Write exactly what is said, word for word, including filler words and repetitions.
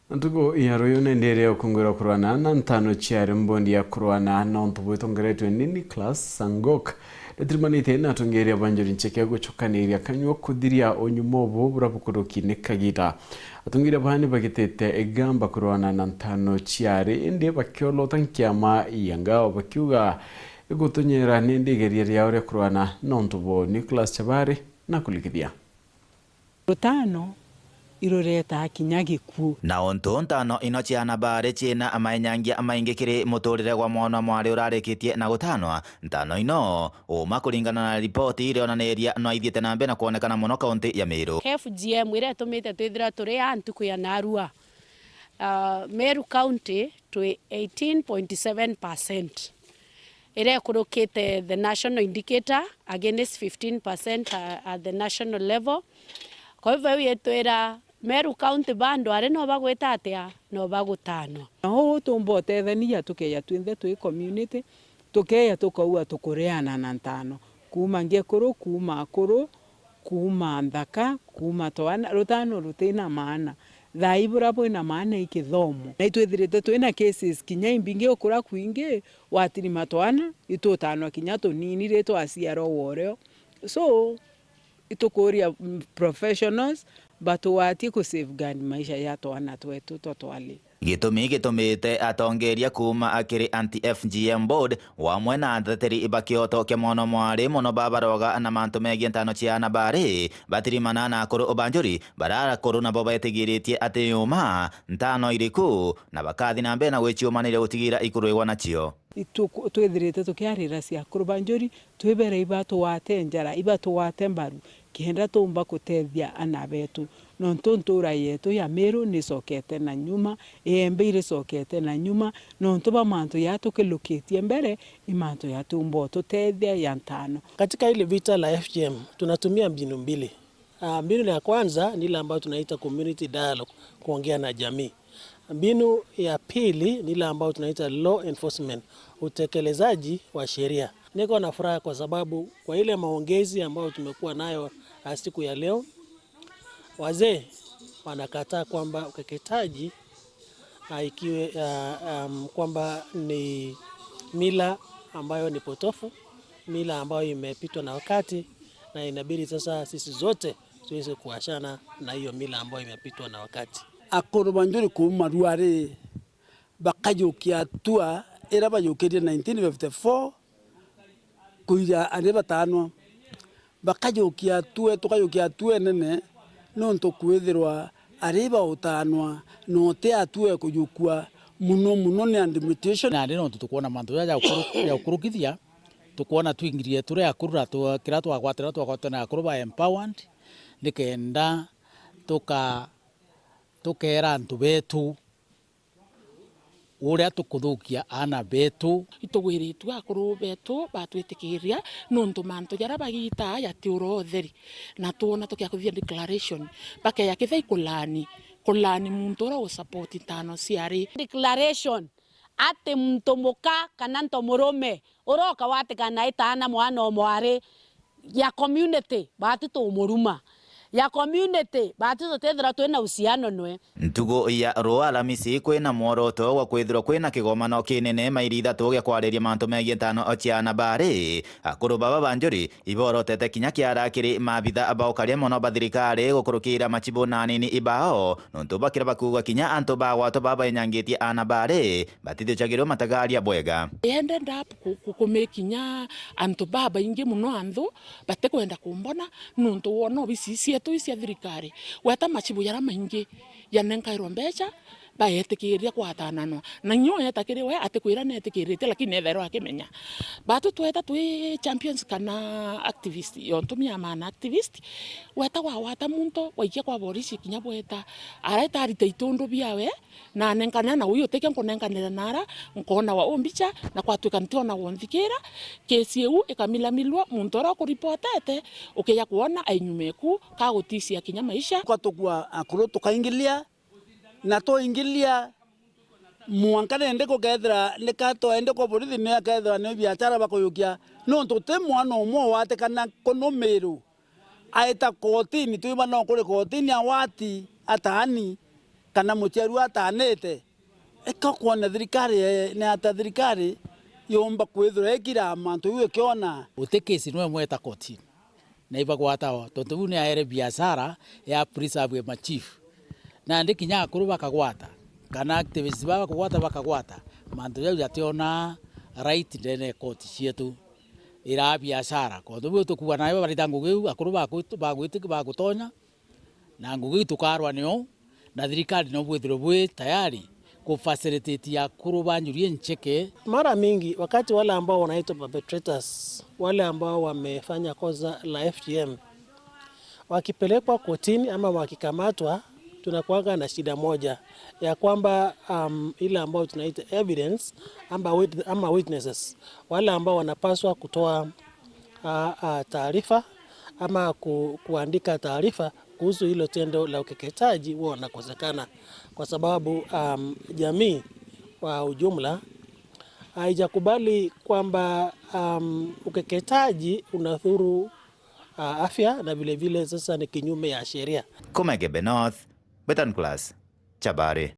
Ntuku ya ruyu ni ndiri ya ukungwira kurwana na ntano ciari mbondi ya kurwana na untu bwitongeretwe ni Nicholas Sangok. Nitirimanite na atongeria ba njuri ncheke gucukaniria kanyua kuthiria unyuma ubu bura bukuruki ni kagita. Atongeria baa ni bagitite igamba kurwana na ntano ciari, indi bakiolota nkiama ya ngao bakiuga igutunyera ni ndigeria riao ria kurwana na untu bo. Nicholas Chabari na kulikithia. Rutano iruretaa kinya gikuu. Na untu ntano ino cia Nabari ciina amaenyangia amaingi kiri muturire gwa mwana mwari urarikitie na gutanwa, ntano ino uma kuringana na ripoti iria onaniria no ithiite na mbere na kwonekana mono kaunti ya Meru. F G M iria itumite twithira turi aa ntuku ya narua, ah, Meru County twi eighteen point seven percent. Iria ikurukite the national indicator against fifteen percent a-, at the national level. Kwa hivyo, iu itwira Meru County bado ari no bagwita atia? No bagutanwa. Na uu tumba utethania tukeya twinthe twi community, tukeya tukauga tukureana na ntano. Kuuma ngekuru, kuuma akuru, kuuma nthaka, kuuma twana, rutano rutina maana. Thaa ii bura bwina maana i kithomo. Na itwithirite twina cases kinya imbingi ukura kwingi, watirima twana, itutanwa kinya tunini ri twaciarwa worio. So, itukuria, mm, professionals batugwatie ku safeguard maisha ya twana twetu twa twali. Gitumi gitumite atongeria kuuma akiri anti F G M board wamwe na ateteri ba kioto kia mwana mwari mono babaroga na mantu megie ntano cia Nabari batirimana na akuru ba njuri bara akuru nabo betigiritie ati yuma ntano iriku na bakathi na mbere na gwiciumaniria gutigira ikurwigwa nacio. Ituku-, twithirite tukiarira cia akuru ba njuri, twibere ibatugwate njara, ibatugwate mbaru, kenda tuumba kutethia ana betu. Nontu ntura yetu ya Meru nicokete na nyuma, iembe iricokete na nyuma, nontu bwa mantu ya tukilukitie mbere, i mantu ya tuumba ututethia ya ntano. Katika hili vita la F G M, tunatumia mbinu mbili. Ah, mbinu ya kwanza ni ile ambayo tunaita community dialogue, kuongea na jamii. Mbinu ya pili ni ile ambayo tunaita law enforcement, utekelezaji wa sheria. Niko na furaha kwa sababu kwa ile maongezi ambayo tumekuwa nayo, ah, siku ya leo, wazee wanakataa kwamba ukeketaji, ah, ikiwe, ah, um, kwamba ni mila ambayo ni potofu, mila ambayo imepitwa na wakati, na inabidi sasa sisi zote tuweze kuachana na hiyo mila ambayo imepitwa na wakati. Akuru ba njuri kuuma Ruari bakajukia hatua iria bajukirie nineteen fifty-four kuiria ari batanwa. Bakajukia hatua, tukajukia hatua inene, nontu kwithirwa ari bautanwa na uti hatua ikujukua muno muno ni administration. Nandi nontu tukwona mantu jaja ya ukuru-, ya ukurukithia, tukwona twingirie turi akuru na tu-, kiria twagwatira twagwatira na akuru ba empowered, nikenda tuka-, tukera antu betu uria tukuthukia aana betu. Itugwiritue akuru betu batwitikiria nontu mantu jaria bagitaa jatiura utheri, na twona tukia kuthithia declaration, bakeya kithai kulani, kulani muntu uria u support ntano ciari. Declaration ati muntu muka kana nto murume uroka watikana itaana mwana o mwari ya community, bati tumuruma. Ya community, bati tutethira twina uhusiano nwe. Ntugu ya ruu Alamisi kwina mworoto gwa kwithirwa kwina kigomano kinene mairi ithatu gia kwariria mantu megie ntano cia Nabari. Akuru baba ba njuri iborotete kinya kiara kiri maabitha ba ukaria mono ba thirikari gukurukira machibu na anini ibao, nontu bakira bakuuga kinya antu bagwatwa baba enyangitie a Nabari batithiuchagirwe matagaria bwega. Yende ndap ku-, ku-, kumikinya antu babaingi muno anthu batikwenda kumbona, nontu wona obisi cietu cia thirikari, gweta machibu jaria maingi janenkairwa mbecha, baetikiria kwatananwa. Na inya uyeta kiri we atikwira netikirite, lakini ethairwa akimenya. Batu tweta twi champions kana activist, yontu mi am an activist, weta wawata muntu, waikia kwa borisi kinya bweta, areta arita itundu biawe, na anenkane na uyu utikio nkunenkanira nara, nkoona wa umbicha, na kwatwika ntiona wonthikira, kesi iu ikamilamilwa, muntu uria ukuripotete, ukija kwona ai nyuma eku, kagutisia kinya maisha. Kwa tukua akuru tukaingilia, na twaingilia, mwanka nende kukethira nika twaende kwa borithi, ni akethira ni biachara bakuyukia, nontu ti mwana umwe watikana kunumiru. Aita kotini, twiba no kuri kotini, awati ataani, kana muciari ataanite, eka kwona thirikari, eh, ni ata thirikari yumba kwithirwa ikira mantu iu ikiona. Uti kesi nwe mweta kotini. Na ibagwata o, tontu buu ni aere biashara ya preserve ma chief. Nandi kinya akuru bakagwata, kana activists baa bakugwata bakagwata, mantu jau jationaa right ndene ya koti cietu. Iraa biashara, kontu buu tukuuga nayo barita ngugi iu, akuru bakwitu-, bagwiti-, bagutonya, na ngugi iu tukarwa nio, na thirikari no bwithirwe bwi tayari ku facilitate akuru ba njuri incheke. Mara mingi, wakati wale ambao wanaitwa perpetrators, wale ambao wamefanya kosa la F G M, wakipelekwa kotini ama wakikamatwa, tunakuanga na shida moja ya kwamba, um, ile ambayo tunaita evidence ama wit-, ama witnesses, wale ambao wanapaswa kutoa, ah, ah, taarifa ama ku-, kuandika taarifa kuhusu hilo tendo la ukeketaji huwa wanakosekana, kwa sababu, um, jamii kwa ujumla haijakubali kwamba, um, ukeketaji unadhuru, ah, afya na vile vile sasa ni kinyume ya sheria. Kuma Igembe North, Betan Class, Chabari.